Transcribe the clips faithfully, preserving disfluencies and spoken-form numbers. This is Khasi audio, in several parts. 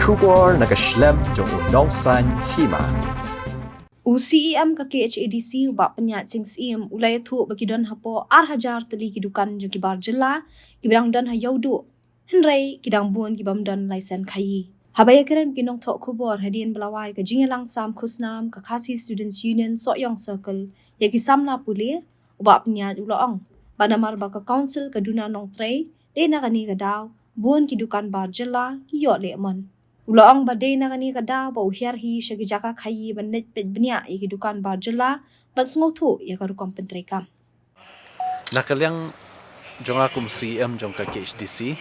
Khubor na ka shlem jong u nongsan hima. U C E M ka K H A D C, u Bah Pynïaid Sing Syiem, u la ïathuh ba ki don hapoh ar hajar tylli ki dukan jong ki bar jylla kiba dang don ha Ïewduh, hynrei ki dang bun ki bym don laisen khaïi. Haba ïakren ki nongthoh khubor hadien ba la wai ka jingïalang sam khusnam ka Khasi Students Union Sohiong Circle ïa ki samla pule, u Bah Pynïaid u la ong ba namar ba ka Council ka duna nongtrei, dei na kane ka daw bun ki dukan bar jylla ki ïoh leh mon. U la ong ba dei na kane ka daw ba u hiar hi sha ki jaka khaïi ban leit peit bniah ïa ki dukan bar jylla ban sngewthuh ïa ka rukom pyntreikam. Na ka liang jong nga kum C E M jong ka K H A D C,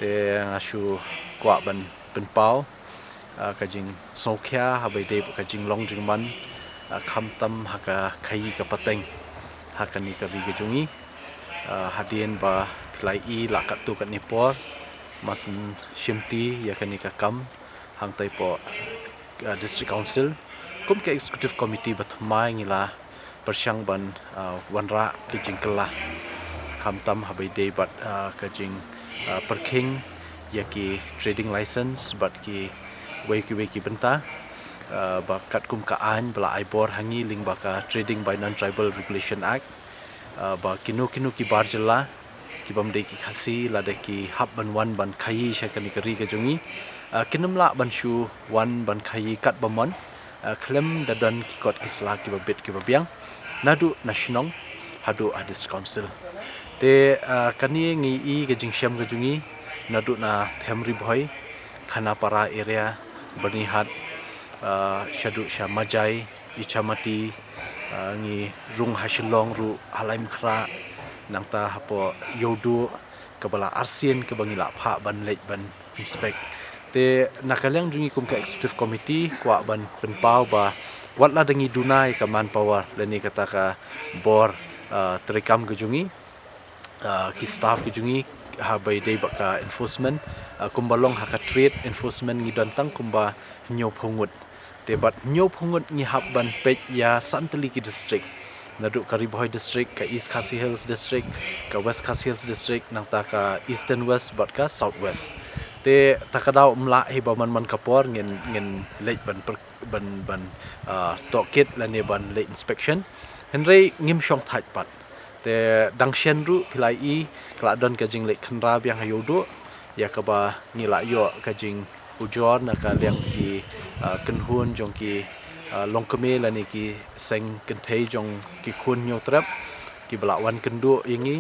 te nga shu kwah ban pynpaw, ah, ka jingsngewkhia haba ïadei bad ka jinglong jingman, ah, khamtam ha ka khaïi ka pateng ha kane ka ri ka jong ngi. Ah, hadien ba phi la ïohi la katto katne por, ma sngewsih shimti ïa kane ka kam hangtai hapoh, ah, District Council. Kum ka Executive Committee ba thymmai ngi la pyrshang ban, ah, wanrah ka jingkylla, khamtam haba ïadei bad, ah, ka jing, ah, pyrkhing ïa ki trading license bad kiwei kiwei ki bynta, ah, ba katkum ka aiñ ba la ai bor ha ngi lyngba ka Trading by Non-Tribal Regulation Act, ah, ba kino kino ki bar jylla ki bym dei ki Khasi lada ki hap ban wan ban khaïi sha kane ka ri ka jong ngi, ah, kin ym lah ban shu wan ban khaïi katba mon, ah, khlem da don ki kot ki sla kiba bit kiba biang, naduh na shnong haduh ha District Council. Te, ah, kane ngi ïohi ka jingshem ka jong ngi naduh na Them Ri Bhoi, Khanapara area, Byrnihat, ah, shaduh sha Majai, Ichamati, ah, ngi rung ha Shillong ruh, ha Laitumkhrah, nangta hapoh Ïewduh, kaba la arsien kaba ngi la phah ban leit ban inspect. Te na ka liang jong ngi kum ka Executive Committee kwah ban pynpaw ba wat la da ngi duna ïa ka manpower lane kata ka bor, ah, treikam ka jong ngi, ah, ki staff ka jong ngi haba ïadei bad ka enforcement, ah, kumba long ha ka trade enforcement ngi don tang kumba hynñiewphew ngut. Te bad hynñiewphew ngut ngi hap ban peit ïa san tylli ki district. Naduh ka Ri Bhoi District, ka East Khasi Hills District, ka West Khasi Hills District, nangta ka Eastern West bad ka South West. Te ta ka daw ym lah hi ba man man ka por ngin, ngin leit ban per-, ban, ban, ah, tohkit lane ban leit inspection. Hynrei ngim shong thait pat. Te dang shen ruh phi la ïohi ka la don ka jingleit khynra biang ha Ïewduh, ïa kaba ngi la ïoh ka jingujor na ka liang ki, ah, kynhun jong ki, ah, longkmie lane ki seng kynthei jong ki khun Hynñiewtrep kiba la wan kynduh ïa ngi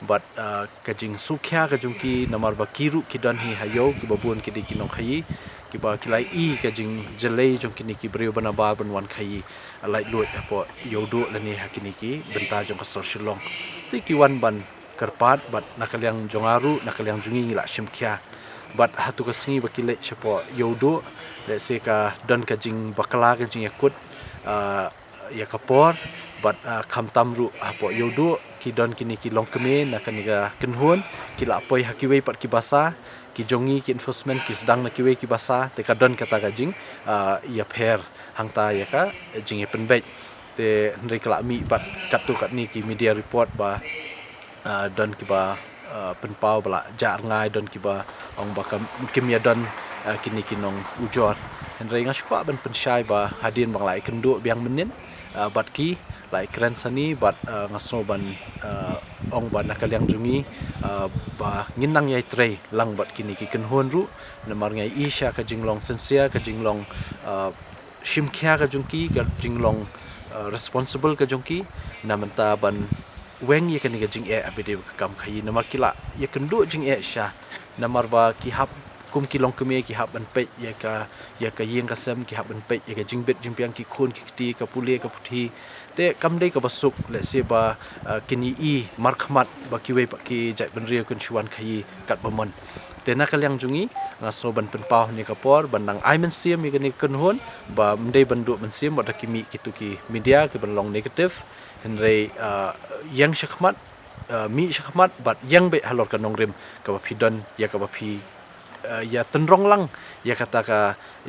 bad, ah, ka jingsngewkhia ka jong ki namar ba ki ruh ki don hi ha ïew kiba bun ki dei ki nongkhaïi kiba ki la ïohi ka jingjyllei jong kine ki briew ba na bar ban wan khaïi, ah, laitluid hapoh Ïewduh lane ha kine ki bynta jong ka sor Shillong. Te ki wan ban kyrpad bad na ka liang jong nga ruh, na ka liang jong ngi ngi la shim khia. Bad hato ka sngi ba ki leit shapoh Ïewduh, lehse ka don ka jingbakla ka jingïakut, ah, ïa ka por, bad, ah, khamtam ruh hapoh Ïewduh ki don kine ki longkmie na kane ka kynhun, ki la poi ha kiwei pat ki basa, ki jong ngi ki enforcement ki sdang na kiwei ki basa, te ka don kata ka jing, ah, ïapher hangta ïa ka jingïapynbeit. Te hynrei ka la mih pat katto katne ki media report ba, ah, don kiba, ah, pynpaw ba la jah rngai, don kiba ong ba kam, kim ïa don, ah, kine ki nongujor. Hynrei nga shu kwah ban pynshai ba hadien ba nga la ïakynduh biang mynnin, ah, bad ki, la ïakren sani bad, ah, nga sngew ban, ah, ong ba na ka liang jong ngi, ah, ba ngin nang ïai trei lang bad kine ki kynhun ruh namar nga ïohi sha ka jinglong sincere, ka jinglong, ah, shim khia ka jong ki, ka jinglong, ah, responsible ka jong ki na mynta ban weng ïa kane ka jingeh haba ïadei bad ka kam khaïi namar ki la ïakynduh jingeh sha, namar ba ki hap kum ki longkmie ki hap ban peit ïa ka, ïa ka ïing ka sem, ki hap ban peit ïa ka jingbit jingbiang ki khun ki kti, ka pule ka puthi. Te kam dei kaba suk lehse ba, ah, kin ïohi markhmat ba kiwei pat ki jaitbynriew kin shu wan khaïi katba mon. Te na ka liang jong ngi nga sngew ban pynpaw ha kane ka por ban nang ai mynsiem ïa kane ka kynhun ba ym dei ban duh mynsiem wat la ki mih kito ki media ki ban long negative. Hynrei, ah, ïeng shakhmat, ah, mih shakhmat bad ïeng beit halor ka nongrim kaba phi don, ïa kaba phi, ah, ïa tynrong lang ïa kata ka,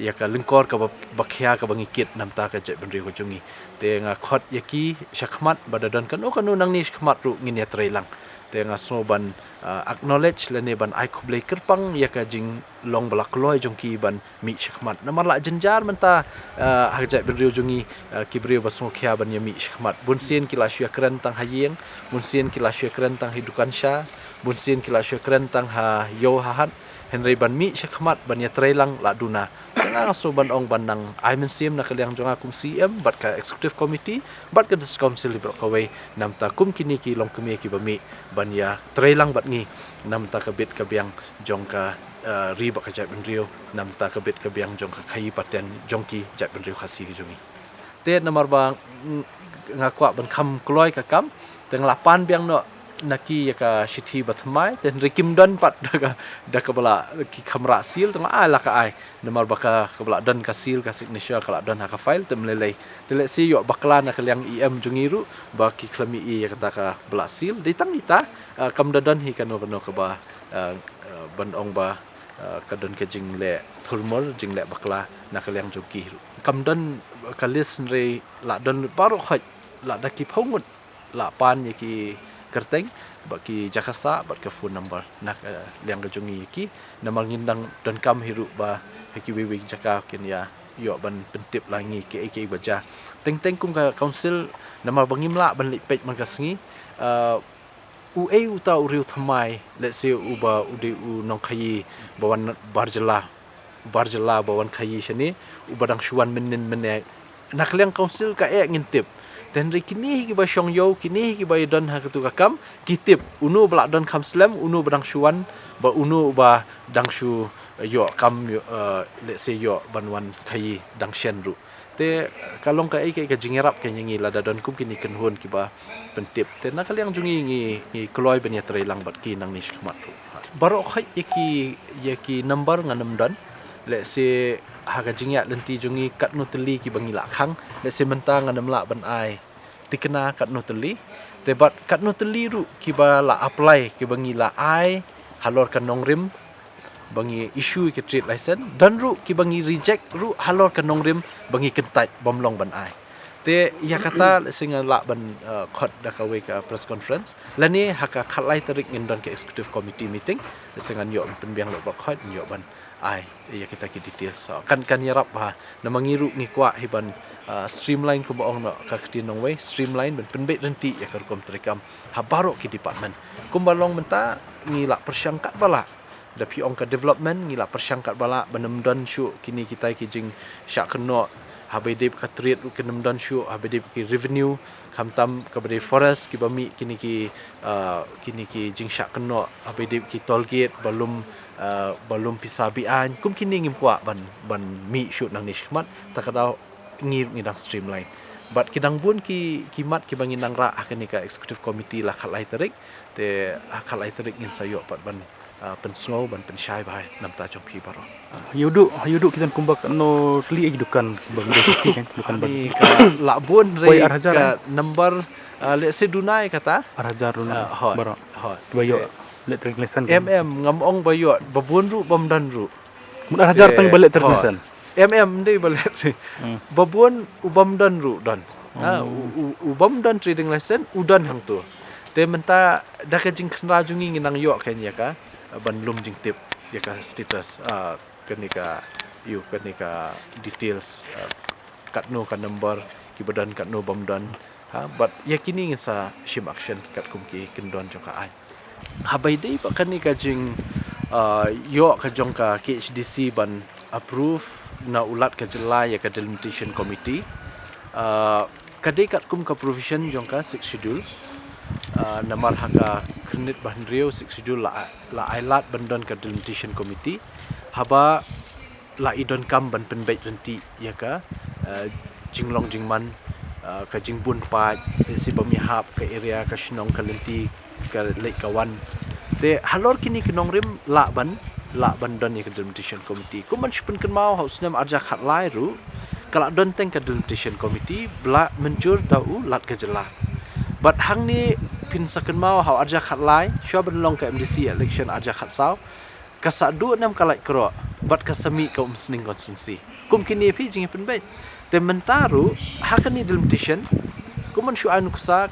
ïa ka lyngkor kaba, ba khia kaba ngi kit na bynta ka jaitbynriew ka jong ngi. Te nga khot ïa ki shakhmat ba da don kano kano nangne shakhmat ruh ngin ïa trei lang. Te nga sngew ban, ah, acknowledge lane ban ai khublei kyrpang ïa ka jinglong ba la kloi jong ki ban mih shakhmat. Namar la jynjar mynta, ah, ha ka jaitbynriew jong ngi, ah, ki briew ba sngewkhia ban ïa mih shakhmat. Bun sien ki la shu ïa kren tang ha ïing, bun sien ki la shu ïa kren tang ha dukan sha, bun sien ki la shu ïa kren tang ha ïew ha hat. Hynrei ban mih shakhmat ban ïa trei lang la duna. Te nga sngew ban ong ban nang ai mynsiem na ka liang jong nga kum C E M bad ka executive committee bad ka district council hi baroh kawei, namar ta kum kine ki longkmie kiba mih ban ïa trei lang bad ngi namar ta ka bit ka biang jong ka, eh, ri bad ka jaitbynriew, namar ta ka bit ka biang jong ka khaïi pateng jong ki jaitbynriew Khasi ki jong ngi. Te namar ba, mm, nga kwah ban kham kloi ka kam, te nga la pan biang noh na ki ïa ka shithi ba thymmai, te hynrei kim don pat da ka, da kaba la ki kham rah seal, te nga ai la ka ai. Namar ba ka, kaba la don ka seal, ka signature, ka la don ha ka file, te ym lei lei. Te lehse ïoh bakla na ka liang E M jong ngi ruh ba ki khlem ïohi ïa kata kaba la seal. Dei tang ita, ah, kam da don hi kano kano kaba, ah, ah, ban ong ba, ah, ka don ka jingleh thurmur, jingleh bakla na ka liang jong ki ruh. Kam don ka list, hynrei la don baroh khoit, la da ki phew ngut la pan ïa ki kyrteng bad ki jaka sah bad ka phone number na ka liang ka jong ngi ïa ki. Namar ngin dang donkam hi ruh ba ha kiwei wei ki jaka kin ïa ïoh ban pyntip la ngi kiei kiei ba jia. Teng teng kum ka council, namar ba ngim lah ban leit peit man ka sngi, ah, uei uta u riew thymmai, lehse uba u dei u nongkhaïi ba wan bar jylla, bar jylla ba wan khaïi shane, uba dang shu wan mynnin mynne. Na ka liang council ka eh ngin tip. Te hynrei kine hi kiba shong ïew, kine hi kiba ïa don ha katu ka kam, ki tip uno ba la don kham slem, uno ba dang shu wan, bad uno ba dang shu ïoh kam, ïoh, eh, lehse ïoh ban wan khaïi dang shen ruh. Te ka long kaei kaei ka jingïarap ka ïa ngi lada don kum kine ki kynhun kiba pyntip. Te na ka liang jong ngi, ngi, ngi kloi ban ïa trei lang bad ki nangne shakhmat ruh. Baroh khoit ïa ki, ïa ki number ngan ym don. Lehse ha ka jingïaid lynti jong ngi katno tylli kiba ngi la khang. Lehse mynta ngan ym lah ban ai thikna katno tylli. Te bad katno tylli ruh kiba la apply, kiba ngi la ai halor ka nongrim ba ngi issue ka trade license, don ruh kiba ngi reject ruh halor ka nongrim ba ngi kyntait bym long ban ai. Te ïa kata lehse ngan lah ban, eh, khot da kawei ka press conference. Lane ha ka khatlai tarik ngin don ka executive committee meeting. Lehse ngan ïoh ban pynbiang lok bad khoit, ngan ïoh ban ai ïa kita ki details. So, kan, kan ïarap bha. Namar ngi ruh ngi kwah hi ban, ah, streamline kumba ong noh ka ktien nongwei, streamline ban pynbeit ryntih ïa ka rukom treikam ha baroh ki department. Kumba long mynta ngi la pyrshang katba lah. Da phi ong ka development ngi la pyrshang katba lah ban ym don shuh kine kitai ki jingshah kynnoh. Haba ïadei bad ka trade ruh kin ym don shuh, haba ïadei bad ki revenue, khamtam kaba dei forest kiba mih kine ki, ah, kine ki jingshah kynnoh, haba ïadei bad ki toll gate ba lum, ah, ba lum pisa be-aiñ, kum kine ngim kwah ban, ban mih shuh nangne shakhmat, ta ka daw ngi, ngi dang streamline. Bad ki dang bun ki, ki mat kiba ngin nang rah ha kane ka executive committee la khatlai tarik, te ha khatlai tarik ngin sa ïoh pat ban, ah, pynsngew ban pynshai bha na ka bynta jong phi baroh. Ïa u duh, ïa u duh ki don kumba katno tylli ki dukan ba ngi don ki kan, dukan ba. Ani ka la bun. Poi re ar hajar, ka eh? Number, ah, lehse duna ïa kata. Ar hajar duna. Ah, hooid, baroh. Hooid. Ba ïoh, eh, leh trade license. Em, em, ngam ong ba ïoh, ba bun ruh bym don ruh. Mut ar hajar tang ba leh trade license. Em, em, ym dei ba leh trade. Hmm. Ba bun u bym don ruh don. Ha, u, u, u bym don trading license, u don hangto. Te mynta da ka jingkhynra jong ngi ngin nang ïoh kein ïa ka, ban lum jingtip ïa ka status, ah, kane ka, ïa kane ka details, ah, katno ka number kiba don, katno bym don. Ha, bad ïa kine ngin sa shim action katkum ki kyndon jong ka aiñ. Haba ïadei bad kane ka jing, ah, ïoh ka jong ka K H D C ban approve na u Lat ka jylla ïa ka delimitation committee. Ah, ka dei katkum ka provision jong ka Sixth Schedule. Ah, namar ha ka khyrnit ba hynriew Sixth Schedule la, la ai lad ban don ka delimitation committee. Haba la i donkam ban pynbeit ryntih ïa ka, eh, jinglong jingman, eh, ka jingbun paid, eh, si bym ïahap ka area, ka shnong, ka lynti, ka leit ka wan. Te halor kine ki nongrim lah ban, lah ban don ïa ka delimitation committee. Kum ban shu pynkynmaw ha u snem ar hajar khatlai ruh, ka la don teng ka delimitation committee, ba la mynjur da u Lat ka jylla. Bad hangne phin sa kynmaw ha u ar hajar khatlai, shuwa ban long ka M D C election ar hajar khatsaw, ka sah duh ne em ka lait kro, bad ka sa mih ka Umsning constituency. Kum kine phi jingpynbeit. Te mynta ruh, ha kane delimitation, kum ban shu ai nuksa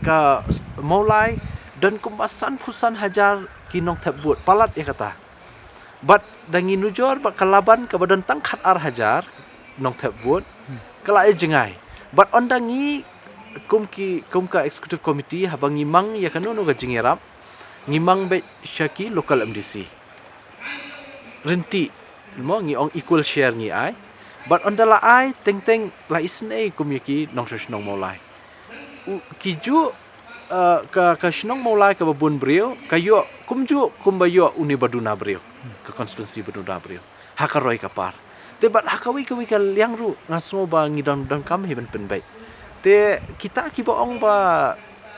ka s-, Mawlai, don kumba sanphew san hajar ki nongthep vote palat ïa kata. Bad da ngi nujor ba ka Laban kaba don tang khat ar hajar nongthep vote ka la ïa jngai. Bad ynda ngi kum ki, kum ka executive committee, haba ngi mang ïa kano kano ka jingïarap, ngi mang beit sha ki local M D C. Rynti, mo, ngi ong equal share ngi ai. Bad ynda la ai, teng teng la isynei kum ïa ki nongshong shnong Mawlai. U, ki ju, uh, ka, ka shnong Mawlai kaba bun briew, ka ïoh kumjuh kumba ïoh une ba duna briew, ka constituency ba duna briew ha ka roi ka par. Te bad ha kawei kawei ka liang ruh nga sngew ba ngi don, donkam hi ban pynbeit. Te kita kiba ong ba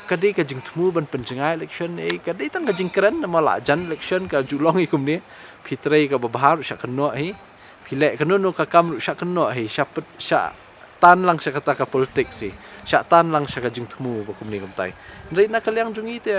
ka dei ka jingthmu ban pynjngai election, eh, ka dei tang ka jingkren, namar la jan election ka ju long hi kumne. Phi trei kaba bha ruh shah kynnoh hi. Phi leh kano kano ka kam ruh shah kynnoh hi, shah pet, shah tan lang sha kata ka politics hi, shah tan lang sha ka jingthmu ba kumne kumtai. Hynrei na ka liang jong ngi te,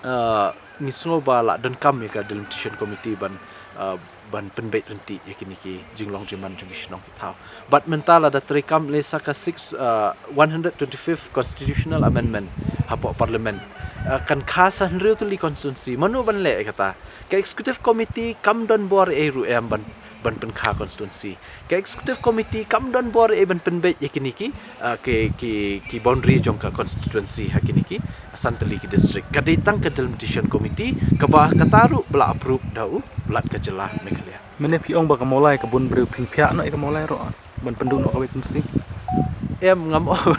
uh, ngi sngew ba la donkam ïa ka delimitation committee ban, uh, ban pynbeit rynti ïa kine ki jinglong jingman jong ki shnong ki thaw. Bad mynta lada treikam lei sa ka six, uh, one hundred twenty-fifth constitutional amendment hapoh parliament, uh, kan kha sa hynriew tylli constituency. Mano ban leh ïa kata? Ka executive committee kam don bor ei ruh em ban, ban pynkha constituency. Ka executive committee kam don bor ei ban pynbeit ïa kine ki, ah, ki, ki, ki boundary jong ka constituency ha kine ki, ah, san tylli ki district. Ka dei tang ka delimitation committee kaba kata ruh ba la approve da u Lat ka jylla Meghalaya. Mynne phi ong ba ka Mawlai ka bun briew, phin phiah noh ïa ka Mawlai ruh ban pynduh noh kawei constituency? Em, ngam ong,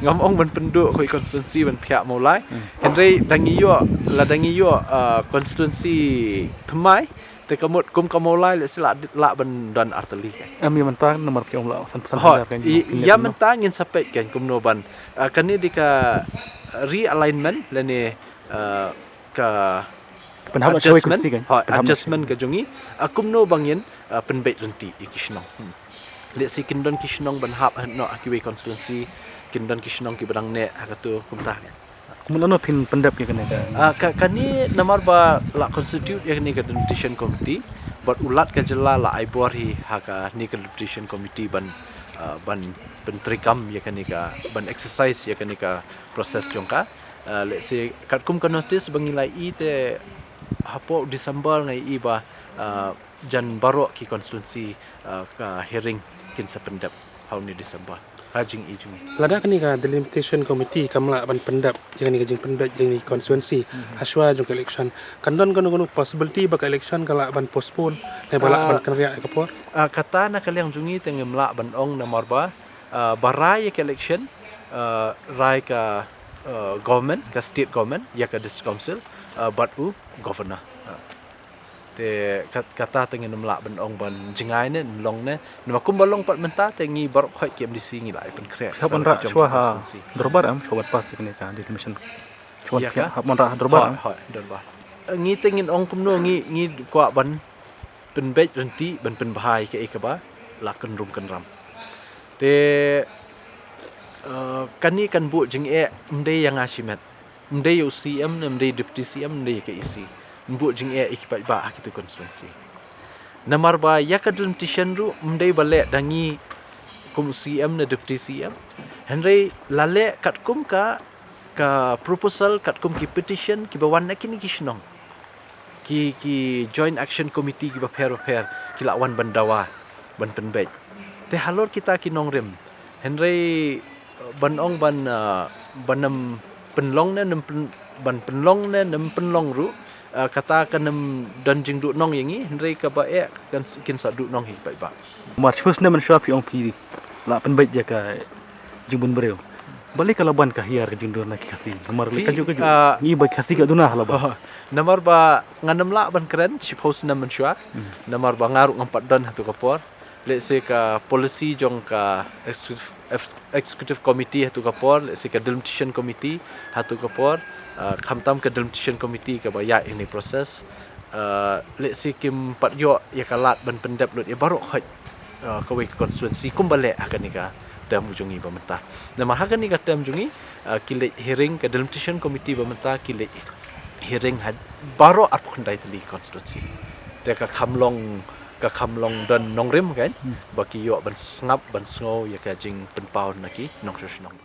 ngam ong ban pynduh kawei constituency ban phiah Mawlai. Hmm. Hynrei da ngi ïoh, lada ngi ïoh, ah, constituency thymmai, te ka mut kum ka Mawlai lehse lah, lah ban don ar tylli kan. Em, ïa mynta namar phi ong lah san, san hajar kan, ïa mynta ngin sa peit kan kumno ban, ah, kane dei ka realignment lane, ah, ka pynhap adjustment, adjustment ka jong ngi, ah, kumno ba ngin, ah, pynbeit rynti ïa ki shnong. Hmm. Lehse kin don ki shnong ban hap noh ha kiwei constituency, kin don ki shnong kiba dang neh ha katu kumta kan. Kumno phin pyndep ïa kane ka? Ah, ka, kane namar ba la constitute ïa kane ka delimitation committee, bad u Lat ka jylla la ai bor hi ha kane ka delimitation committee ban, ah, ban pyntreikam ïa kane ka, ban exercise ïa kane ka process jong ka. Ah, lehse katkum ka notice ba ngi la ïohi te hapoh December nga ïohi ba, ah, jan baroh ki constituency, ah, ka hearing kin sa pyndep ha une December. Ha jingïohi jong ngi. Lada kane ka delimitation committee kam lah ban pyndep ïa kane ka jingpynbeit ïa kane ka constituency, mhm, hashwa jong ka election, kan don kano kano possibility ba ka election ka lah ban postpone ne ba lah, ah, ban kynriah ïa ka por? Ah, kata na ka liang jong ngi te ngim lah ban ong namar ba, ah, ba rai ïa ka election, ah, rai ka, ah, government, ka state government, ïa ka district council, ah, bad u governor. Ah. Te kat-, kata te ngin ym lah ban ong ban jngai ne, long ne. Namar kumba long pat mynta te ngi baroh khoit ki M D C ngi la ai pynkhreh. Hap ban rah shuwa ha dorbar em, shuwa ban pass ïa kane ka delimitation. Shuwa ban, hap ban rah ha dorbar em. Hooid, hooid, dorbar. Ngi te ngin ong kumno, ngi, ngi kwah ban pynbeit rynti, ban pynbha ïa kaei kaba la kynrum kynram. Te, eh, kane kan buh jingeh ym dei ïa nga shimet. Ym dei ïa u C M ne ym dei Deputy C M, ym dei ïa ka E C. Ym buh jingeh ïa ki paidbah ha kitu constituency. Namar ba ïa ka delimitation ruh ym dei ba leh da ngi kum u C M ne Deputy C M. Hynrei la leh katkum ka, ka proposal, katkum ki petition kiba wan na kine ki shnong. Ki, ki Joint Action Committee kiba pher bapher ki la wan ban dawa, ban pynbeit. Te halor kita ki nongrim, hynrei, eh, ban ong ban, eh, ban ym pynlong ne, ym pyn-, ban pynlong ne, ym pynlong ruh, eh, kata kan ym don jingduhnong ïa ngi, hynrei kaba eh kan s-, kin sa duhnong hi paidbah. Namar shiphew snem mynshuwa phi ong phi la pynbeit ïa ka jingbun briew. Balei ka Laban ka hiar ka jingduna ki Khasi? Namar lei kajuh kajuh, ah, ngi ba Khasi ka duna ha Laban. Oh, namar ba ngan ym lah ban kren shiphew snem mynshuwa. Hmm. Namar ba nga ruh ngam pat don ha tu ka por. Lehse ka policy jong ka executive, ex-, executive committee ha tu ka por, lehse ka delimitation committee ha tu ka por, ah, khamtam ka delimitation committee kaba ïaid ïa kane process. Ah, lehse kim pat ïoh ïa ka lad ban pyndep lut ïa baroh khoit, ah, kawei ka constituency kumba leh ha kane ka term jong ngi ba mynta. Namar ha kane ka term jong ngi, ah, ki leit hearing, ka delimitation committee ba mynta ki leit hearing ha baroh arphew khyndai tylli constituency. Te ka kham long, ka kham long don nongrim kan, hmm, ba ki ïoh ban sngap, ban sngew ïa ka jingpynpaw na ki nongshong shnong.